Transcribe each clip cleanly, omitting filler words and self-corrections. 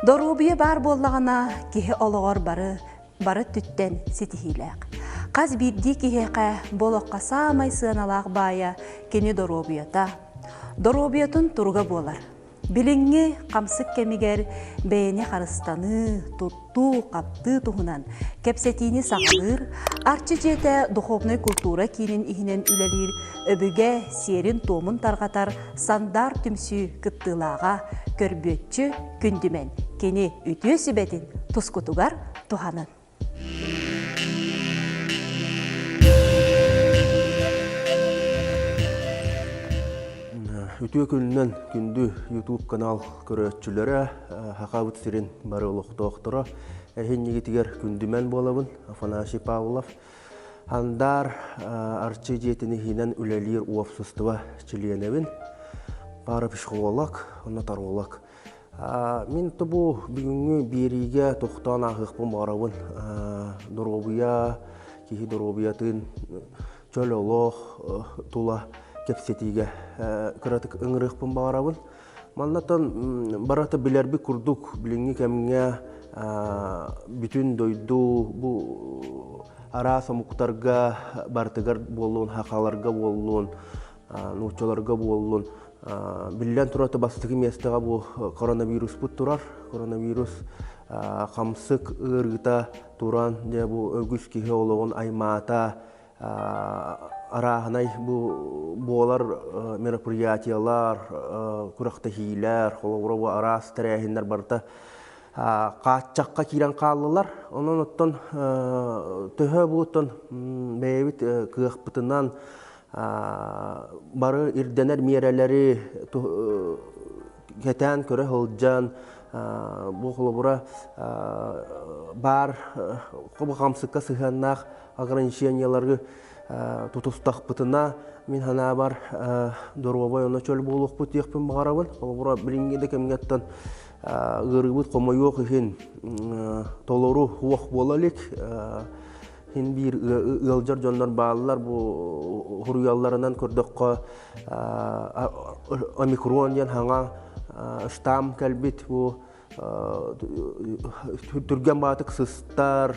Доруобуйа баар буоллаҕына, киһи олоҕор бары бары өттүттэн ситиһиилээх. Хас биирдии киһиэхэ бу олоххо саамай сыаналаах баайа кини доруобуйата. Доруобуйатын туруга буолар. Билиҥҥи хамсык кэмигэр бэйэни харыстаныы, туттуу-хаптыы туһунан кэпсэтиини саҕалыыр, Арчы дьиэтэ духовнай култуура киинин иһинэн үлэлиир өбүгэ сиэрин-туомун тарҕатар Сандаар түмсүү кыттыылааҕа, көрбүөччү Күндүмэн кини үтүө сүбэтин тускутугар туһанын. Үтүө күнүнэн күндү YouTube канал көрөөччүлэрэ, Хахабыт сирин бары олохтоохторо, эһинньигитигэр күндүмэн буолабын, Афанасий Павлов. Андаар Арчы дьиэтин иһинэн үлэлиир уопсастыба чилиэнэбин, парапсихолог, онно таролог. Мин тобу бүгүҥҥү биэриигэ тохтоон ааһыахпын баҕарабын. Доруобуйа, киһи доруобуйатын чөл олох тула кэпсэтиигэ кыратык ыҥырыахпын баҕарабын. Маннатан барыта билэрбит курдук билиҥҥи кэмҥэ бүтүн дойду бу араас омуктарга барытыгар буоллун, хахаларга буоллун, нууччаларга буоллун биллэн турар бастакы миэстэҕэ бу коронавируспут турар. Коронавирус хамсык ыарыыта туран дьэ бу үгүс киһи олоҕун аймаата, арааһынай бу буолар мероприятиелар, күрэхтэһиилэр, холобура бу араас тэрээһиннэр барыта хааччахха киирэн хааллылар. Онон оттон төһө бу оттон бэйэбит кыахпытынан бары ирдэнэр миэрэлэри кэтээн көрө сылдьан бу холобура баар хамсыкка сыһыаннаах ограничениелары тутустахпытына мин санаабар доруобай онно чөл буолуохпут диэхпин баҕарабын. Холобура билиҥҥи да кэмҥэттэн ыарыыбыт хомойуох иһин толору уох буола илик. Син биир ыалдьар дьоннор бааллар бу хуруйалларынан көрдөххө омикрон диэн хаҥа штамм кэлбит бу түргэн баатык сыстар,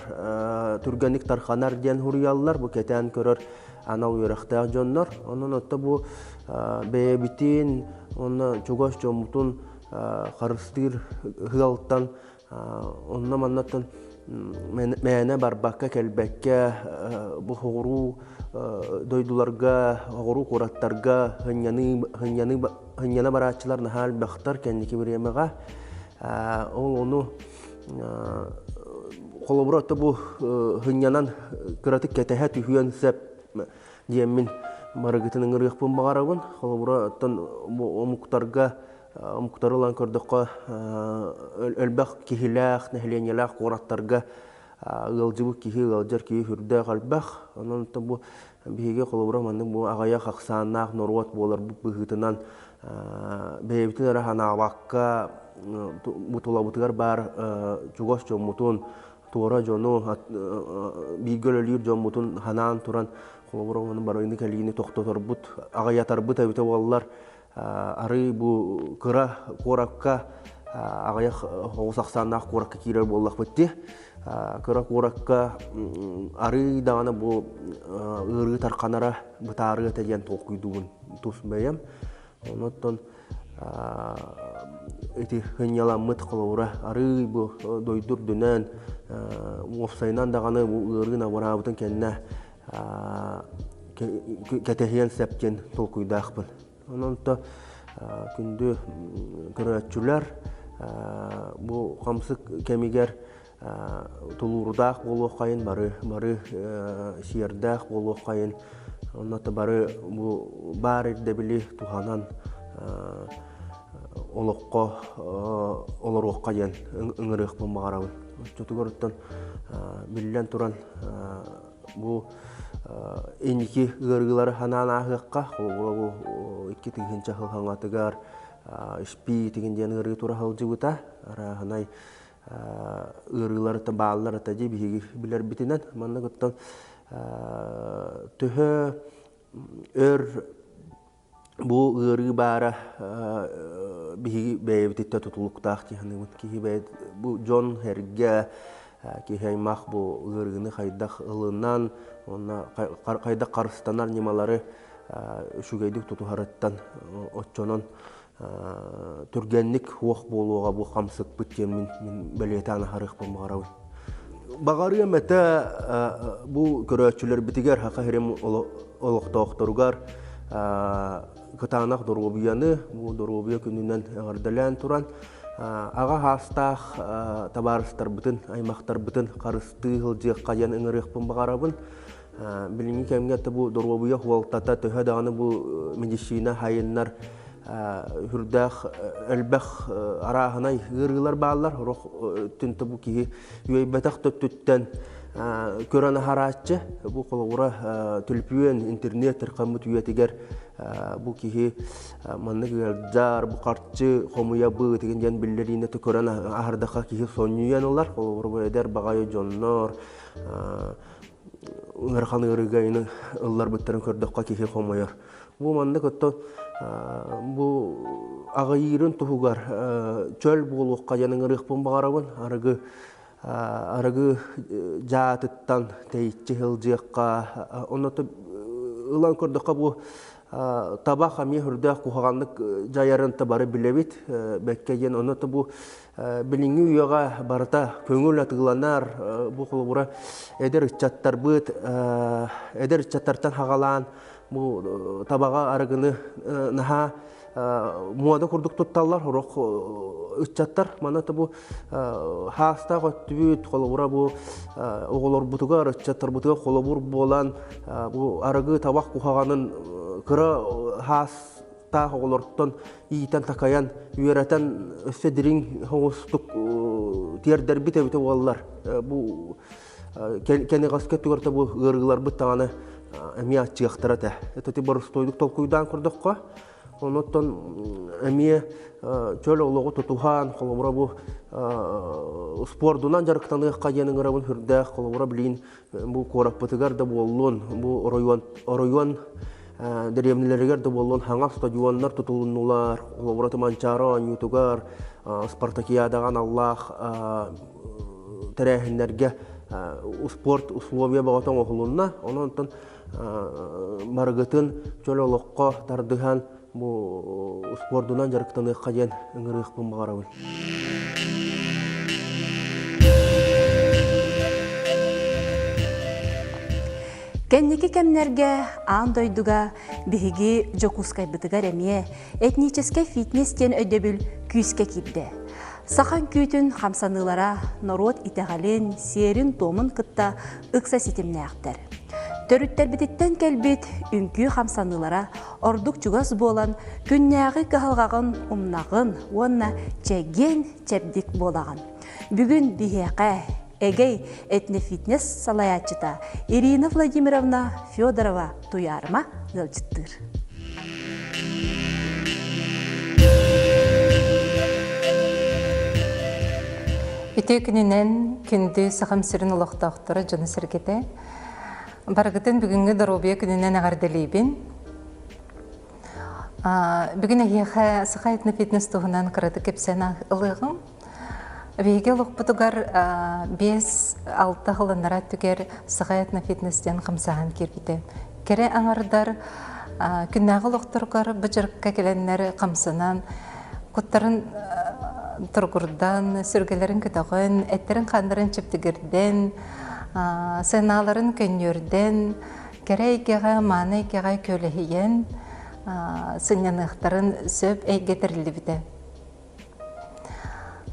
түргэнник тарханар диэн суруйаллар. Бу кэтээн көрөр анал үөрэхтээх дьоннор. Онон отто бу бэйэбитин уонна чугас дьоммутун харыстыыр ыалтан онно маннаттан мээнэ барбакка кэлбэккэ бу соҕуруу дойдуларга, соҕуруу куораттарга сынньаныы барааччылар наһаа элбэхтэр кэнники бириэмэҕэ. Ол ону холобура ото бу сынньанан кыратык кэтэһэ түһүөн сөп диэммин барыгытын ыҥырыахпын баҕарабын. Холобура оттон бу омуктарга омуктары ылан көрдөххө элбэх киһилээх, нэһилиэнньэлээх куораттарга ыалдьыбыт киһи, ыалдьар киһи сүрдээх элбэх. Онон бу биһиги холобура маннык бу аҕыйах ахсааннаах норуот буоларбыт быһыытынан бэйэбитин эрэ санаабакка бу тулабытыгар баар чугас дьоммутун, туора дьону, бииргэ үлэлиир дьоммутун санаан туран холобура ону барыны кэлиини тохтоторбут, аҕыйатарбыт эбитэ буоллар арыы бу кыра куоракка аҕыйах оҕус ахсааннаах куоракка киирэр буоллахпыт дии. Кыра куоракка арыы даҕаны бу ыарыы тарханара бытаарыа этэ диэн толкуйдуубун тус бэйэм. Онон ити сынньаламмыт холобура арыы бу дойду үрдүнэн уопсайынан даҕаны бу ыарыы абыраабытын кэннэ кэтэһиэн сөп диэн толкуйдаахпын. Онон то күндү көрөөччүлэр бу хамсык кэмигэр тулуурдаах буолуоххайын, бары бары сиэрдээх буолуоххайын, онно бары бу баар ирдэбили туһанан олоххо олоруохха диэн ыҥырыахпын баҕарабын. Оччотугар оттон биллэн туран Бу инники ыарыылары санаан ааһыахха, холобура бу 2000 сыл хаҥатыгар ШПИ тигин диэн ыарыы тура сылдьыбыта. Арааһынай ыарыылар бааллар ата дии биһиги билэрбитинэн. Манна кыттан төһө өр. Бу ыарыы баара биһиги бэйэбититтэн тутулуктаах дии саныыбын. Киһи бэйэ бу дьон эргэ киһи аймах бу ыарыыны хайдах ылынан уонна хайдах харыстанар ньымалары үчүгэйдик тутуһарыттан оччонон түргэнник уох буолуоҕа бу хамсыкпыт диэн мин бэлиэтээн аһарыахпын баҕарабын. Баҕарыам этэ бу көрөөччүлэрбитигэр Саха сирин олохтоохторугар кытаанах доруобуйаны бу доруобуйа күнүнэн эҕэрдэлээн туран аҕа саастаах табаарыстарбытын, аймахтарбытын харыстыы сылдьыахха диэн ыҥырыахпын баҕарабын. Билиҥҥи кэмҥэ бу доруобуйа суолтата төһө даҕаны бу медицина хайыннар үрдээх элбэх арааһынай ыарыылар бааллар. Орох өттүн бу киһи үөйбэтэх төттүттэн көрөн аһарааччы. Бу холобура төлөпүөн, интернет тархаммыт үйэтигэр бу киһи маннык ыалдьар, бу харчы хомуйабыт деген диэн биллэриини көрөн аһардаха киһи сонньуйан ылар. Холобура бу эдэр баҕайы дьоннор ыарахан ыарыыга ини ылларбыттарын көрдөххө киһи хомойор. Бу маннык оттон бу аҕыйыырын туһугар чөл буолуохха диэн ыҥырыахпын баҕарабын. Арыгы арыгы дьаатыттан тэйиччи сылдьыахха, онно ылан көрдөххө бу табах эмиэ үрдээх куһаҕаннык дьайарын да бары билэбит. Бэккэ диэн онно бу билиҥҥи үйэҕэ барыта көҥүл атыыланар бу холобура эдэр ыччаттарбыт эдэр ыччаттартан хаҕалаан бу табаҕа арыгыны наһаа муода курдук тутталлар сорох ыччаттар маны бу хаастаах өттүбүт холобура бу оҕолорбутугар ыччаттарбытыгар холобур буолан бу арыгы табах куһаҕанын кыра хаас таах оҕолортон иитэн-такайан, үөрэтэн өссө дириҥ соҕустук тиэрдэрбит эбитэ буоллар бу кэнэҕэскэ өттүгэр бу ыарыыларбыт даҕаны эмиэ аччыахтара этэ. Это боростуойдук толкуйдаан көрдөххө, онуттан эмиэ чөл олоҕу тутуһан, холобура бу спордунан дьарыктаныахха диэн ыҥырабын сүрдээх, холобура билигин бу куораппытыгар да буоллун, бу оройуон оройуон дэриэбинэлэригэр да буоллун хаҥас стадионнар тутулуннулар, холобура Манчаары оонньуутугар, спартакиадаҕа аналлаах тэрээһиннэргэ спорт условия бөҕөтө оҥоһулунна. Онон онтон барыгытын чөл олоххо тардыһан бу спордунан дьарыктаныахха диэн ыҥырыахпын баҕарабын. Кэнники кэмнэргэ аан дойдуга биһиги Дьокуускайбытыгар эмиэ этническэй фитнес диэн өйдөбүл күүскэ киирдэ. Саха үҥкүүтүн хамсаныылара норуот итэҕэлин, сиэрин-туомун кытта ыкса ситимнээхтэр. Төрүттэрбититтэн кэлбит үҥкүү хамсаныылара ордук чугас буолан, күннээҕи кыһалҕаҕын умнаҕын уонна чэгиэн чэбдик буолаҕын. Бүгүн биһиэхэ Эгей этнофитнес салайааччыта Ирина Владимировна Федорова Туйаарыма ыалдьыттыыр. Үтүө күнүнэн күндү Сахам сирин олохтоохторо дьоно-сэргэтэ. Барыгытын бүгүҥҥү доруобуйа күнүнэн эҕэрдэлиибин. Бүгүн эһиэхэ Саха этнофитнес туһунан кыратык кэпсээн ылыаҕым. Биһиги олохпутугар 5-6 сылыннара өттүгэр Саха этнофитнес диэн хамсааһын киирбитэ. Кэрэ аҥардар күннээҕи олохторугар бу дьарыкка кэлэннэр хамсанан, куттарын туругурдан, сүргэлэрин көтөҕөн, эттэрин-хааннарын чэбдигирдэн, сыанааларын көнньүөрдэн, кэрэ эйгэҕэ, мааны эйгэҕэ күөлэһийэн сынньаныахтарын сөп эйгэ тэриллибитэ.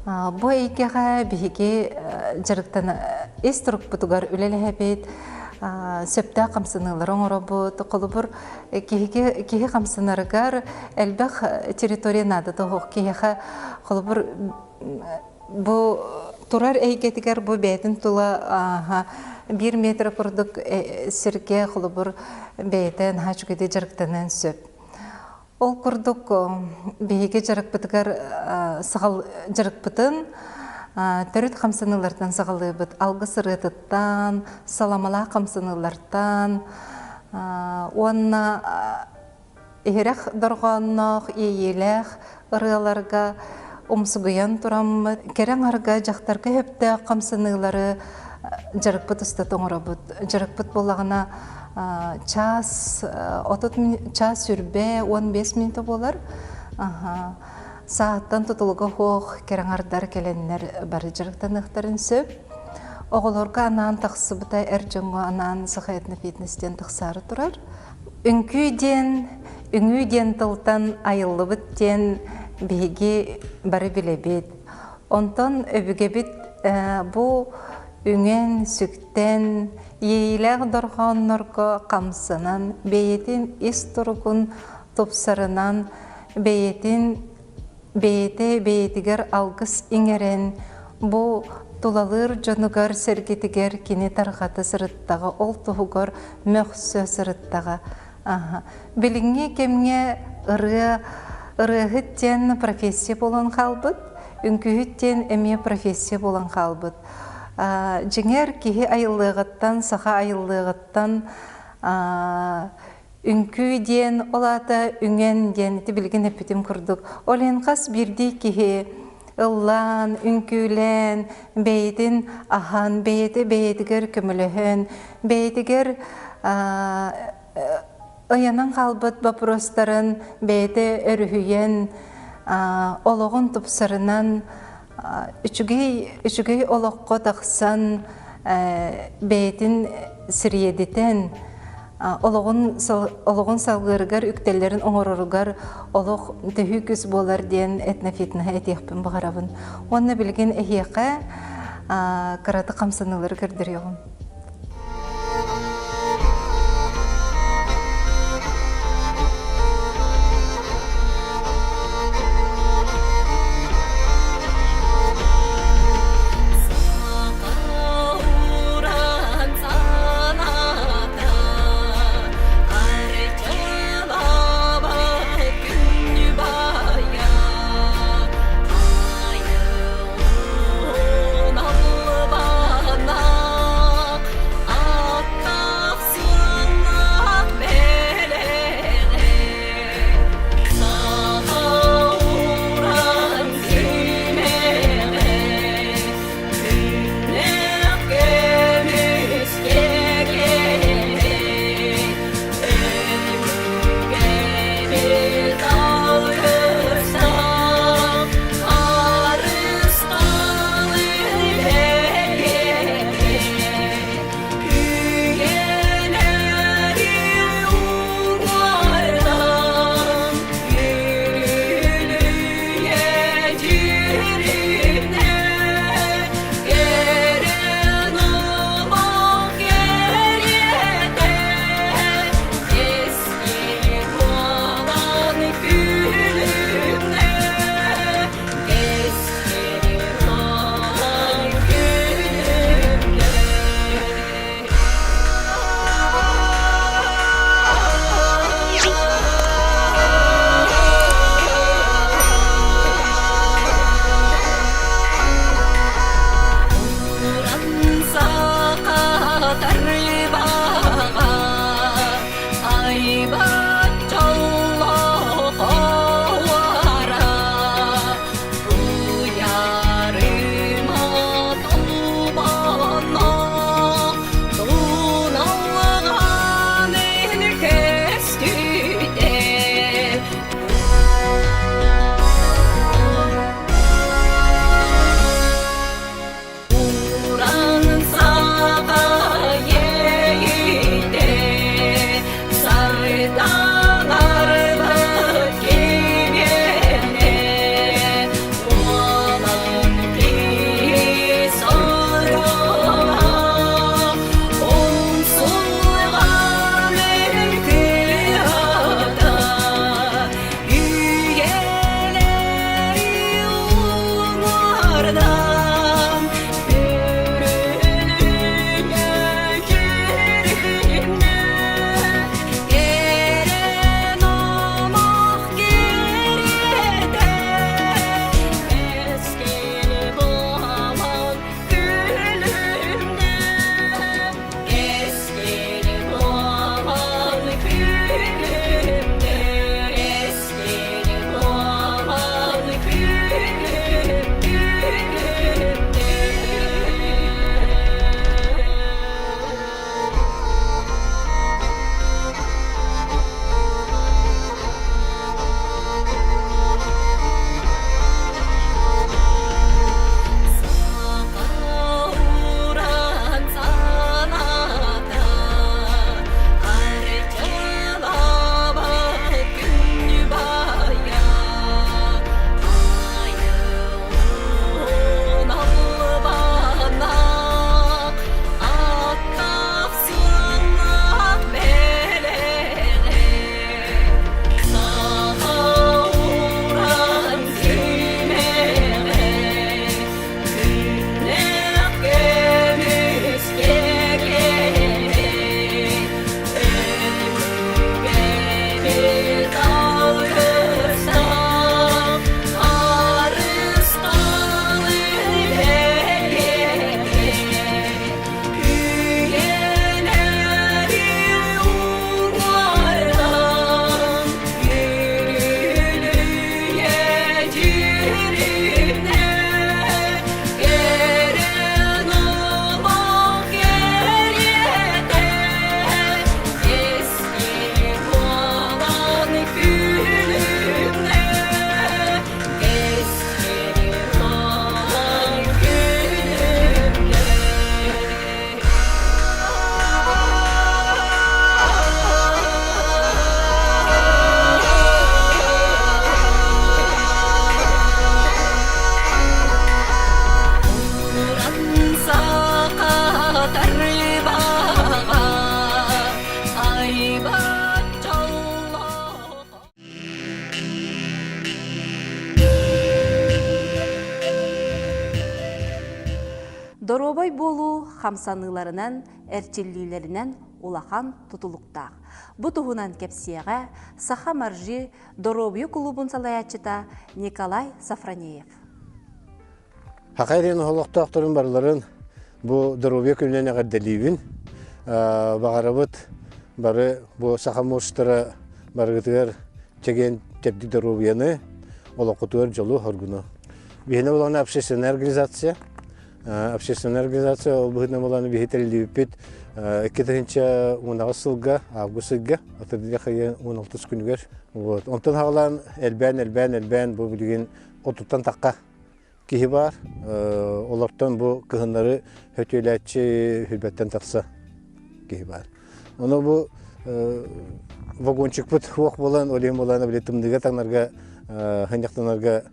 Бу эйгэҕэ биһиги дьарыктан ис турукпутугар үлэлэһэбит, сөптөөх хамсаныылары оҥоробут. Холобур, киһиги киһи хамсанарыгар элбэх территория наада тоһуох киһиэхэ холобур бу турар эйгэтигэр бу бэйэтин тула биир метр курдук сиргэ холобур бэйэтэ наһаа үчүгэйдик дьарыктаныан сөп. Ол курдук биһиги дьарыкпытыгар саҕал дьарыкпытын төрүт хамсаныылартан саҕалыыбыт. Алгыс ырыатыттан, саламалаах хамсаныылартан уонна. Иһирэх дорҕоонноох, иэйиилээх ырыаларга умсугуйан тураммыт, кэрэ аҥарга дьахтарга сөптөөх хамсаныылары дьарыкпыт устата оҥоробут. Дьарыкпыт буоллаҕына чаас 30 чаас сүрбэ 15 мүнүүтэ буолар. Сааттан тутулуга суох кэрэ аҥардар кэлэннэр бары дьарыктаныахтарын сөп. Оҕолорго анаан тахсыбыта эр дьоҥҥо анаан Саха этнофитнес диэн тахсаары турар. Үҥкүү диэн, үҥүү диэн тылтан айыллыбыт диэн биһиги бары билэбит. Онтон өбүгэбит бу үҥэн, сүктэн, иэйиилээх дорҕооннорго хамсанан, бэйэтин ис туругун тупсарынан, бэйэтин бэйэтэ бэйэтигэр алгыс иҥэрэн, бу тулалыыр дьонугар-сэргэтигэр кини тарҕата сырыттаҕа, ол туһугар мөхсө сырыттаҕа. Билиҥҥи кэмҥэ ырыа ырыаһыт диэн профессия буолан хаалбыт, үҥкүүһүт диэн эмиэ профессия буолан хаалбыт. Дьиҥэр киһи айыллыаҕыттан, саха айыллыаҕыттан Үҥкүү диэн, ол аата үҥэн диэн ити билигин эппитим курдук. Ол иһин хас биирдии киһи ыллаан, үҥкүүлээн, бэйэтин аһан, бэйэтэ бэйэтигэр көмөлөһөн, бэйэтигэр ыйанан хаалбыт боппуруостарын бэйэтэ өрүһүйэн, олоҕун тупсарынан, үчүгэй үчүгэй олоххо тахсан, бэйэтин сириэдитэн, олоҕун олоҕун салгыырыгар үктэллэрин оҥороругар олох төһүү күүс буолар диэн этнофитноһы этиэхпин баҕарабын. Уонна билигин эһиэхэ кыратык хамсаныылары көрдөрүөҕүм. Доруобай буолуу хамсаныыларынан, эрчиллиилэринэн улахан тутулуктаах. Бу туһунан кэпсиэҕэ Саха Моржи доруобуйа кулуубун салайааччыта Николай Сафронеев. Саха сирин олохтоохторун барыларын бу доруобуйа күнүнэн эҕэрдэлиибин. Баҕарабыт бары бу саха муустара барыгытыгар чэгиэн чэбдик доруобуйаны, олоххутугар дьолу, хоргуну. Биһиэнэ буолан общественная организация. Общественная организация ол быһыытынан буолан биһи тэриллибиппит 2018 сылга, август ыйга, атырдьах ыйын 16 күнүгэр. Вот. Онтон хаалан элбээн, элбээн, элбээн бу билигин отуттан тахха киһи баар. Олортон бу кыһыннары хөтүөлээччи хүрбэттэн тахса киһи баар. Ону бу вагончикпыт суох буолан, ол иһин буолан били тымныыга таҥнарга, хынньахтанарга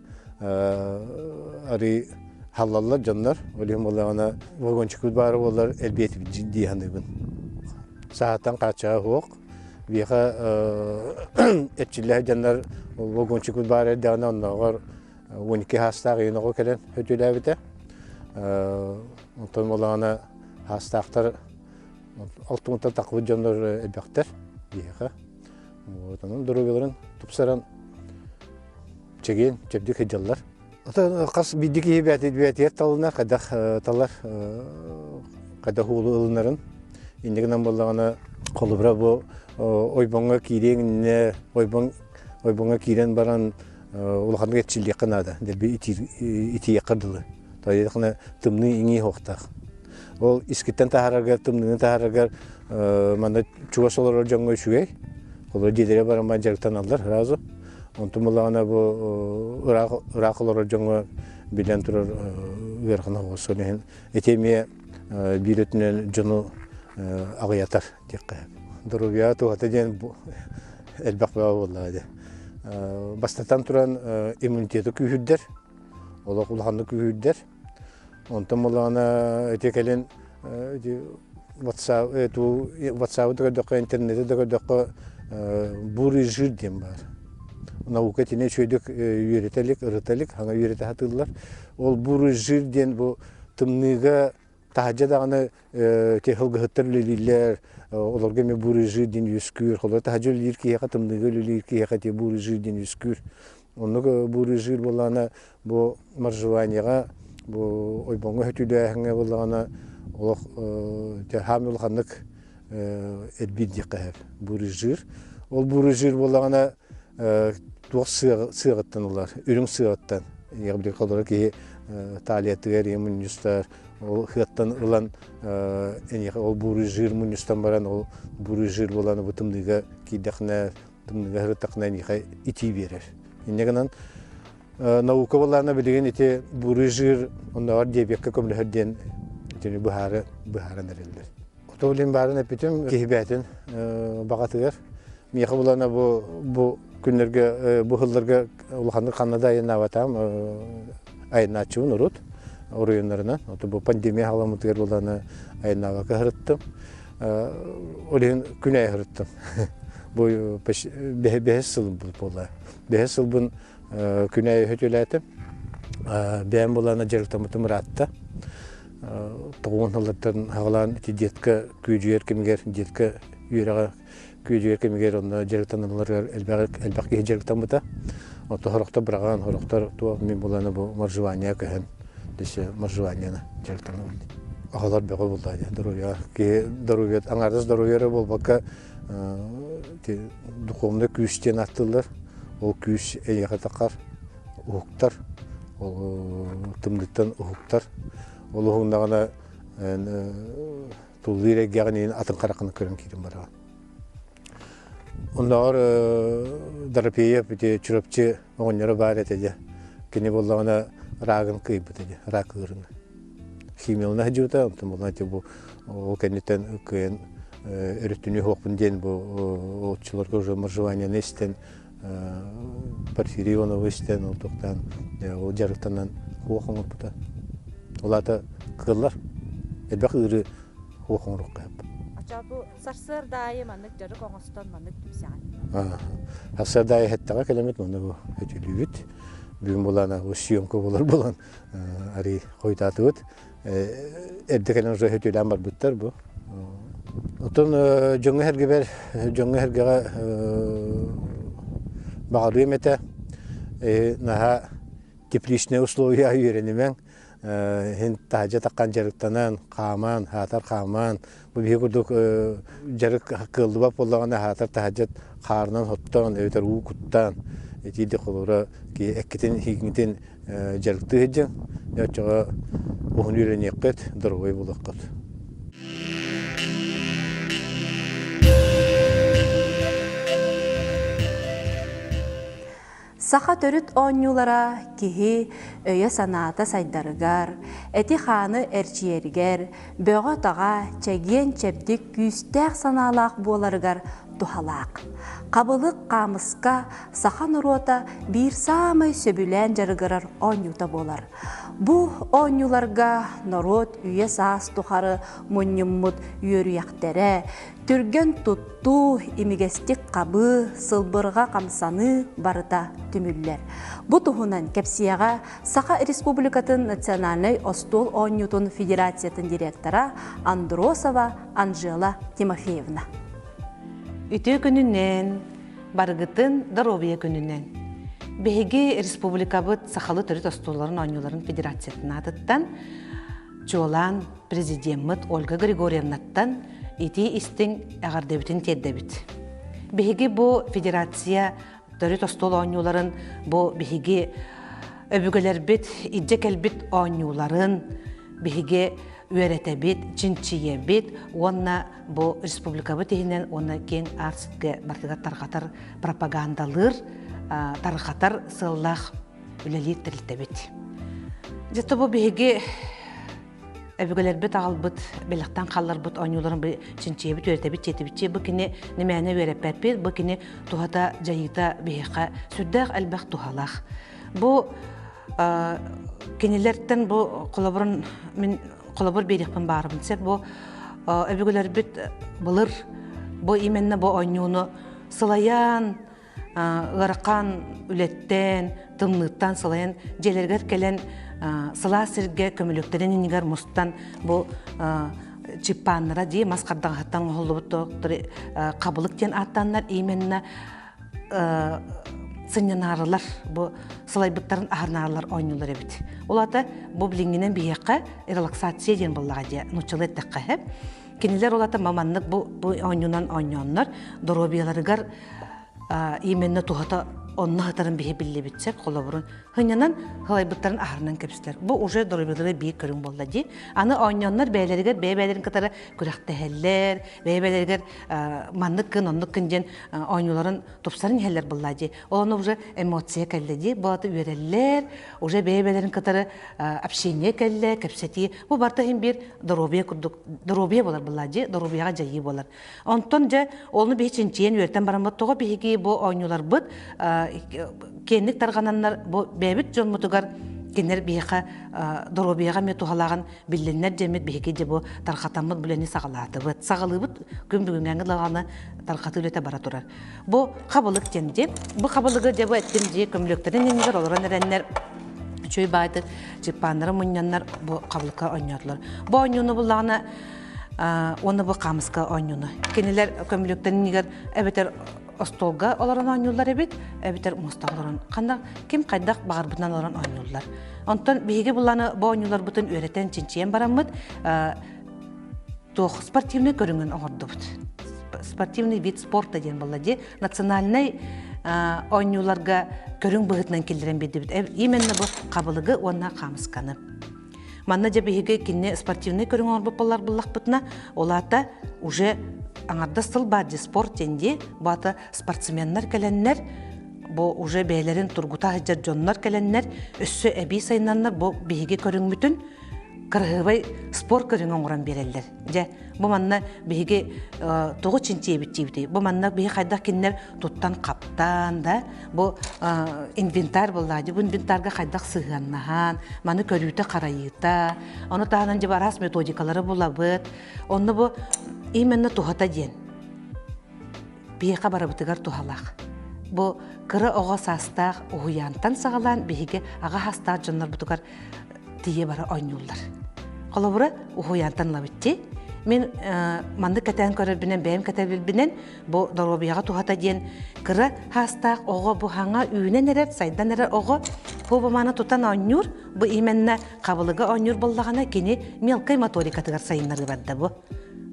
арыы халлаллар дьоннор. Ол иһин буоллаҕына вагончикпыт баара буоллар элбиэтибит дии саныыбын. Саатан хааччаҕа суох. Биһиэхэ эрчиллээх дьоннор вагончикпыт баар эрдэҕинэ оннооҕор 12 хаастаах ийэн оҕо кэлэн өтүүлээбитэ. Онтон буоллаҕына хаастаахтар алтымыттан таххыбыт дьоннор элбэхтэр биһиэхэ. Вот, онон доруобуйаларын тупсаран чэгиэн, чэбдик сылдьаллар. Ото хас биирдии киһи бэйэтигэр талына, хайдах талар, хайдах уолу ылынарын. Инньэ гынан буоллаҕына, холобура бу ойбоҥҥо киириэҥ иннинэ ойбон ойбоҥҥо киирэн баран улаханнык эрчиллиэххэ наада, дэлби итииэххэ дылы. Тоҕо тымныы иҥии суохтаах. Ол искиттэн таһаараргар, тымныыны таһаараргар манна чугас олорор дьоҥҥо үчүгэй. Олор дьиэлэрэ баран дьарыктаналлар сразу. Онтун буллаҕына бу ыраах ыраах олорор дьоҥҥо билэн турар ыарахан оҕус. Ол иһин ити эмиэ биир өттүнэн дьону аҕыйатар диэххэ сөп. Доруобуйаҕа туһата диэн элбэх бөҕө буоллаҕа дии. Бастатан туран иммунитеты күүһүрдэр, олох улаханнык күүһүрдэр. Онтон буоллаҕына ити кэлин ити WhatsApp WhatsApp да көрдөххө, интернети да көрдөххө бурый жир диэн баар. Наука итини үчүгэйдик үөрэтэ илик, ырыта илик, саҥа үөрэтэ сатыыллар. Ол бурый жир диэн бу тымныыга таһырдьа даҕаны ити сылгыһыттар үлэлииллэр, олорго эмиэ бурый жир диэн үөскүүр. Холобура таһырдьа үлэлиир киһиэхэ, тымныыга үлэлиир киһиэхэ ити бурый жир диэн үөскүүр. Оннук бурый жир буоллаҕына бу моржеваниеҕа, бу ойбоҥҥо сөтүөлээһиҥҥэ буоллаҕына олох хаамыы улаханнык элбиир диэххэ сөп бурый жир. Ол бурый жир буоллаҕына туох сыаҕыттан ылар, үрүҥ сыаҕыттан. Били холоро киһи талиятыгар ийэ мунньустар, ол сыаттан ылан эйиэхэ ол бурый жир мунньустан баран ол бурый жир буолан бу тымныыга киирдэхинэ тымныыга сырыттахына эйиэхэ итии биэрэр. Инньэ гынан наука буоллаҕына билигин ити бурый жир оннооҕор диабекка көмөлөһөр диэн итини быһаары быһааран эрэллэр. Ото билин баарын эппитим киһи бэйэтин баҕатыгар. Миэхэ булана бу бу күннэргэ бу сылларга улаханнык ханна да айаннаабатаҕым айаннааччыбын урут оройуоннарынан. Ото бу пандемия халаммытыгар булана айаннаабакка сырыттым. Ол иһин күн аайы сырыттым. Бу бэһис сылым буолла. Бэһис сылбын күн аайы өтүлээтим. Бэйэм булана дьарыктаммытым ыраатта. Тоҕуон сыллартан хаҕалаан ити детка күөдьүйэр кэмигэр детка үөрэҕэ күөдьүйэр кэмигэр онно дьарыктаналларыгар элбэх элбэх киһи дьарыктаммыта. Онто сорохтор быраҕан, сорохтор туох мин булана бу моржевание көһөн дөссө моржеванияны дьарыктанабын. Оҕолор бөҕө булла здоровье киһи здоровье аҥаардас здоровье эрэ буолбакка духовный күүс диэн ааттыыллар. Ол күүс эйиэхэ тахар уһуктар, ол тымныттан уһуктар. Ол уһугуннаҕына туллуур эйгэҕин иһин атын хараххынан көрөн киирэн бараҕын. Оннооҕор Доропеев ити Чурапчы оҕонньоро баар этэ дьэ. Кини буоллаҕына рагын кыайбыта дьэ, рак ыарыыны. Химиялана сылдьыбыта, онтон буоллаҕына ити бу ол кэнниттэн кыайан өрүттүнүү суохпун диэн бу оччолорго уже моржеванияны истэн Порфирий Ивановы истэн ол туохтаан ол дьарыктанан хуох оҥорбута. Ол аата кыаллар. Элбэх ыыры хуох оҥоруохха сөп. Оччо бу сарсыарда аайы маннык дьарык оҥостон маннык түмсэҕин? Сарсыарда аайы эттэҕэ кэлэммит манна бу өтүлүүбүт. Бүгүн булаана бу съемка болар булан арый хойутаатыбыт. Эрдэ кэлэн уже хөтүөлээн барбыттар бу. Оттон дьоҥҥо сэргэбэр, дьоҥҥо сэргэҕэ баҕарыам этэ. Наһаа тепличное условия үөрэнимэҥ. Иһин таһдьа таххан дьарыктанан, хааман, хаатар хааман, бу биһи курдук дьарык кыаллыбат буоллаҕына хаатар таһдьа хаарынан хоттон, эбэтэр уу куттаан, итиирдик холобура эккитин, иһиҥҥитин дьарыктыы сылдьыҥ, оччоҕо уһун үөрэниэххит, доруобай буолуоххут. Саха төрүт оонньуулара киһи өйө-санаата сайдарыгар, эти-хааны эрчийэригэр, бөҕө-таҕа, чэгиэн-чэбдик, күүстээх санаалаах буоларыгар туһалаах. Хабылык хаамыска саха норуота биир саамай сөбүлээн дьарыгырар оонньуута буолар. Бу оонньууларга норуот үйэ-саас тухары мунньуммут үөрүйэхтэрэ, түргэн туттуу, имигэстик хабыы, сылбырҕа хамсаныы барыта түмүллэр. Бу туһунан кэпсиэҕэ Саха Республикатын национальнай остуол оонньуутун федерациятын директора Андросова Анжела Тимофеевна. Үтүө күнүнэн, барыгытын доруобуйа күнүнэн. Биһиги республикабыт сахалы төрүт остуолларын оонньууларын федерациятын аатыттан чуолаан президеммит Ольга Григорьевнаттан итии истиҥ эҕэрдэбитин тиэрдэбит. Биһиги бу федерация төрүт остуол оонньууларын бу биһиги өбүгэлэрбит илдьэ кэлбит оонньууларын биһиги үөрэтэбит, чинчийэбит уонна бу республикабыт иһинэн уонна киэҥ аар-сиргэ барытыгар тарҕатар, пропагандалыыр, тарҕатар сыаллаах үлэлиир тэрилтэбит. Дьэ бу биһиги өбүгэлэрбит аҕалбыт, бэлэхтэн хаалларбыт оонньууларын чинчийэбит, үөрэтэбит, чиэтибит. Бу кини нэмээнэ үөрэппэппит, бу кини туһата, дьайыыта биһиэхэ сүрдээх элбэх туһалаах. Бу кинилэртэн бу холобурун мин холобур биэриэхпин баарыбын сөп бу өбүгэлэрбит былыр бу именно бу оонньууну сылайан ыарахан үлэттэн тымныыттан сылайан дьиэлэригэр кэлэн сылаас сиргэ көмүлүктэрин иннигэр мустан бу чиппааннара дии мас хардаҕаһыттан оҥоһуллубут хабылык диэн ааттааннар именно сынньанаарылар бу сылайбыттарын аһарнаарлар оонньуулар эбит. Ол аата бу билиҥҥинэн биһиэхэ релаксация диэн буоллаҕа дии нууччалыы эттэххэ Кинилэр ол аата маннык бу, бу оонньуунан оонньооннор доруобуйаларыгар именно туһата онно сытарын биһи биллибит сөп холобурун хынньанан халайбыттарын аһарынан кэбистэр. Бу уже доруобуйалара биир көрүҥ буолла дии. Аны оонньооннор бэйэлэригэр бэйэ-бэйэлэрин кытары күрэхтэһэллэр, бэйэ-бэйэлэригэр маннык гын, оннук гын диэн оонньууларын тупсаран иһэллэр буолла дии. Ол ону уже эмоция кэллэ дии. Бу аты үөрэллэр, уже бэйэ-бэйэлэрин кытары общение кэллэ, кэпсэтии. Бу барыта иһин биир доруобуйа курдук доруобуйа буолар буолла дии, доруобуйаҕа дьайыы буолар. Онтон дьэ олну биһи чинчийэн үөртэн бараммыт тоҕо биһиги бу оонньууларбыт киэҥник тарҕананнар бу бэйэбит дьоммутугар кинилэр биһиэхэ доруобуйаҕа эмиэ туһалааҕын биллиннэр диэммит биһиги дьэ бу тарҕатаммыт үлэни саҕалаатыбыт. Саҕалыыбыт күн бүгүҥҥээҥи даҕаны тарҕатыы үлэтэ бара турар. Бу хабылык диэн дии. Бу хабылыгы дьэ бу эттим дии көмүлүөктэрин иннигэр олорон эрэннэр үчүгэй баайдык чыппааннары мунньаннар бу хабылыкка оонньоотулар. Бу оонньууну буллаҕына уонна бу хаамыска оонньууну. Кинилэр көмүлүөктэрин иннигэр эбэтэр остуолга олорон оонньууллар эбит, эбэтэр муостаҕа олорон. Ханна ким хайдах баҕарбытынан олорон оонньууллар. Онтон биһиги булланы бу оонньууларбытын үөрэтэн, чинчийэн бараммыт туох спортивный көрүҥүн оҥордубут. Спортивный вид спорта диэн буолла дии. Национальнай оонньууларга көрүҥ быһыытынан киллэрэн биэрдибит. Именно бу хабылыгы уонна хаамысканы. Манна дьэ биһиги кинини спортивный көрүҥ оҥорбут буоллар буллахпытына, ол аата уже аҥардас тыл баар дии спорт диэн дии. Бу аата спортсменнар кэлэннэр бу уже бэйэлэрин тургута сылдьар дьоннор кэлэннэр өссө эбии сайыннаннар бу биһиги көрүҥмүтүн кыраһыабай спорт көрүҥү оҥорон биэрэллэр. Дьэ, бу манна биһиги тоҕо чинчийэбит диибитий? Бу манна биһи хайдах кинилэр туттан-хаптаан да, бу инвентарь буоллаа дии, бу инвентарга хайдах сыһыаннаһан, маны көрүүтэ-харайыыта, ону таһынан дьэ араас методикалары булабыт. Онно бу именно туһата диэн биһиэхэ барыбытыгар туһалаах. Бу кыра оҕо саастаах уһуйаантан саҕалаан биһиги аҕа саастаах дьоннорбутугар тиийэ бара оонньууллар. Холобура, уһуйаантан ылабыт дии. Мин маннык кэтээн көрөрбүнэн, бэйэм кэтэбилбинэн, бу доруобуйаҕа туһата диэн кыра хаастаах оҕо бу хаҥа үүнэн эрэр, сайдан эрэр оҕо бу тутан оонньуур, бу именно хабылыга оонньуур буоллаҕына, кини мелкай моторикатыгар сайыннарыы барда бу.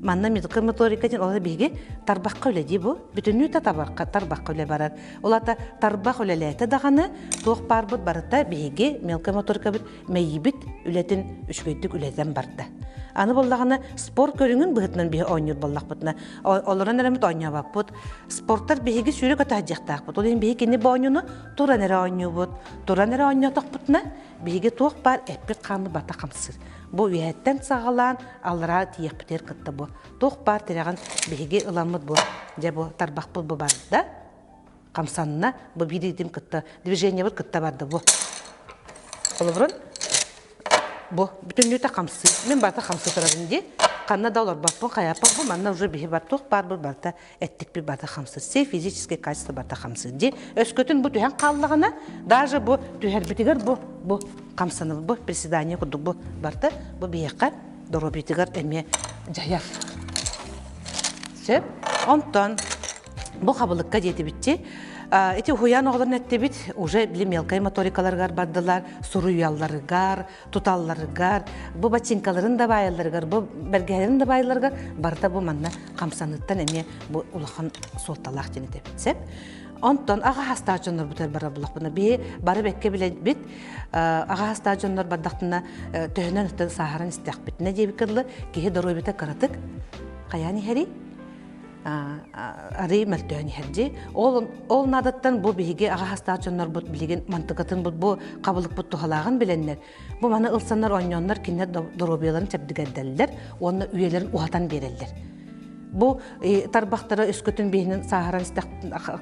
Манна мелкай моторика диэн ол биһиги тарбахха үлэ бу. Бүтүннүү та табарха, тарбахха үлэ барар. Ол ата тарбах үлэлээтэ даҕаны туох баарбыт барыта биһиги мелкай моторикабыт мэйиибит үлэтин үчүгэйдик үлэтэн барда. Аны буоллаҕына спорт көрүҥүн быһытынан биһи оонньуур буоллахпытына олорон эрэммит оонньообоппут. Спорттар биһиги сүүрэ көтө сылдьыахтаахпыт. Ол иһин биһи кини бу оонньууну туран эрэ оонньуубут. Туран эрэ оонньоотохпутуна биһиги туох баар эппит хааммыт бата хамсыыр. Бу үөһэттэн саҕалаан аллараа тиийиэхпитигэр кытта бу туох баар тирэҕин биһиги ыламмыт бу дьэ бу тарбахпыт бу барда хамсанна бу биир кытта движениебыт кытта барда бу холобурун бу бүтүннүүтэ хамсыы мин барыта хамсыы турабын дии ханна да олорбоппун хайаппын бу манна уже биһи бар туох баар бу барыта эттикпит барыта хамсыыр все физические качества барыта хамсыыр дии өскөтүн бу түһэн хааллаҕына даже бу түһэрбитигэр бу бу хамсанабыт бу приседание курдук бу барыта бу биһиэхэ доруобуйатыгар эмиэ дьайар сөп онтон бу хабылыкка диэтибитчи ити уһуйаан оҕолорун эттибит уже били мелкай моторикаларыгар бардылар суруйалларыгар туталларыгар бу бачинкаларын да баайалларыгар бу бэргэһэлэрин да баайалларыгар барыта бу манна хамсаныыттан эмиэ бу улахан суолталаах диэн этэбит сөп Онтон аҕа хастаах дьоннор бутар барар булахпына биһи бары бэккэ билэбит аҕа хастаах дьоннор бардахтына төһөнөн өттөн сааһаран истэхпитинэ диэбиккэ дылы киһи доруобуйата кыратык хайаан иһэрий арый мөлтөөн иһэр дии. Ол ол наадаттан бу биһиги аҕа хастаах дьоннорбут билигин мантыкатын бу хабылыкпыт туһалааҕын билэннэр бу маны ылсаннар оонньооннор кинилэр доруобуйаларын чэбдигэрдэллэр уонна үйэлэрин уһатан биэрэллэр. Бу тарбахтара өскөтүн биһинин сааһыран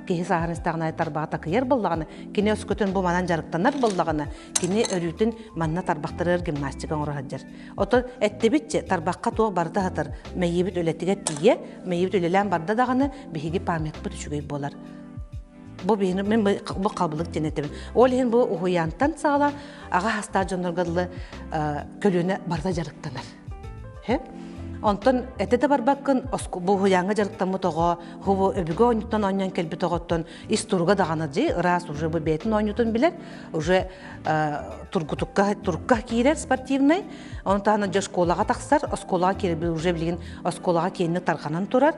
киһи сааһыран истэҕинэ тарбаҕа такыйар буоллаҕына, кини өскөтүн бу манан дьарыктанар буоллаҕына, кини өрүүтүн манна тарбахтарыгар гимнастика оҥоро сылдьар. Отон эттибитчэ тарбахха туох барыта сатар, мэйиибит үлэтигэр тиийэ, мэйиибит үлэлээн барда даҕаны биһиги памятпыт үчүгэй буолар. Бу биһини мин бу хабылык диэн этэбин. Ол иһин бу уһуйаантан саҕалаан аҕа хастаах дьоннорго дылы көлүөнэ барыта дьарыктанар. Онтон этэ да барбаккын бу уһуйааҥҥа дьарыктаммыт оҕо, бу өбүгэ оонньуттан оонньоон кэлбит оҕоттон ис туруга даҕаны дьи ыраас уже бу бэйэтин оонньуутун билэр, уже тургутукка турукка киирэр спортивный, ону таһынан дьэ оскуолаҕа тахсар, оскуолаҕа киирэр уже билигин оскуолаҕа киэнник тарҕанан турар.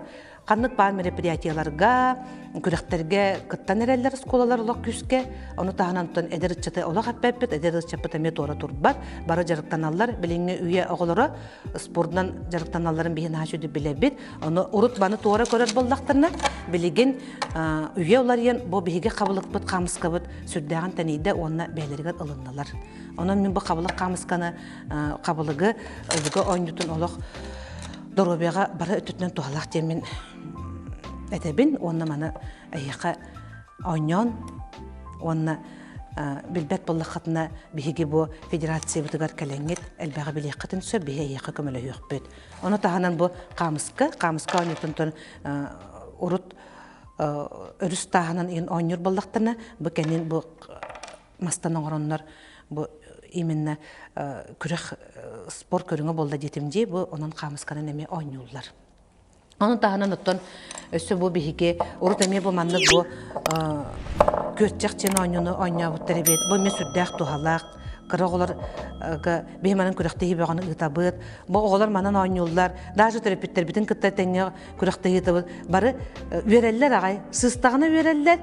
Ханнык баар мероприятиеларга, күрэхтэргэ кыттан эрэллэр оскуолалар олох күүскэ. Ону таһынан оттон эдэр ыччаты олох эппэппит, эдэр ыччаппыт эмиэ туора турбат. Бары дьарыктаналлар. Билиҥҥи үйэ оҕолоро спордунан дьарыктаналларын биһи наһаа үчүгэй билэбит. Ону урут баны туора көрөр буоллахтарына, билигин үйэ уларыйан бу биһиги хабылыкпыт, хаамыскабыт сүрдээҕин тэнийдэ уонна бэйэлэригэр ылыннылар. Онон мин бу хабылык хаамысканы хабылыгы өбүгэ оонньуутун олох доруобуйаҕа бары өттүтүнэн туһалаах диэммин этэбин уонна маны эһиэхэ оонньоон уонна билбэт буоллаххытына биһиги бу федерациябытыгар кэлэҥҥит элбэҕи билиэххитин сөп биһи эһиэхэ көмөлөһүөхпүт. Ону таһынан бу хаамыска, хаамыска оонньуутун урут өрүс тааһынан иһин оонньуур буоллахтарына бу кэннин бу мастан оҥороннор бу именно күрэх спорт көрүҥэ буолла диэтим дии бу онон хаамысканан эмиэ оонньууллар. Ону таһынан оттон өссө бу биһиги урут эмиэ бу маннык бу күөрчэх диэн оонньууну оонньообуттар эбит. Бу эмиэ сүрдээх туһалаах кыра оҕолорго биһи манан күрэхтэһии бөҕөнү ыытабыт. Бу оҕолор манан оонньууллар. Даже төрөппүттэрбитин кытта тэҥҥэ күрэхтэһии ыытабыт. Бары үөрэллэр аҕай. Сыстаҕына үөрэллэр.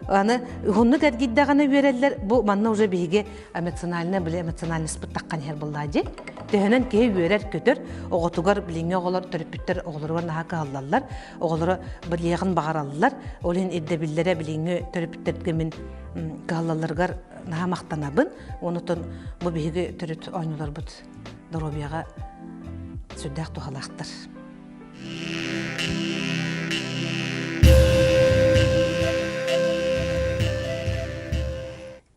Аны уһуннук эргийдэҕинэ үөрэллэр, бу манна уже биһиги эмоционально, били эмоциональностьпыт таххан иһэр буоллаа дии. Төһөнөн киһи үөрэр-көтөр, оҕотугар билиҥҥи оҕолор, төрөппүттэр оҕолоругар наһаа кыһаллаллар, оҕолоро билиэҕин баҕараллар. Ол иһин ирдэбиллэрэ билиҥҥи төрөппүттэргэ мин кыһаллалларыгар наһаа махтанабын. Онутун бу биһиги төрүт оонньууларбыт доруобуйаҕа сүрдээх туһалаахтар.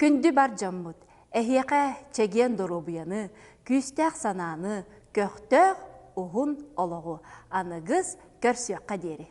Күндү бар дьоммут, эһиэхэ чэгиэн доруобуйаны, күүстээх санааны, көхтөөх уһун олоҕу аныгыс көрсүөххэ диэри.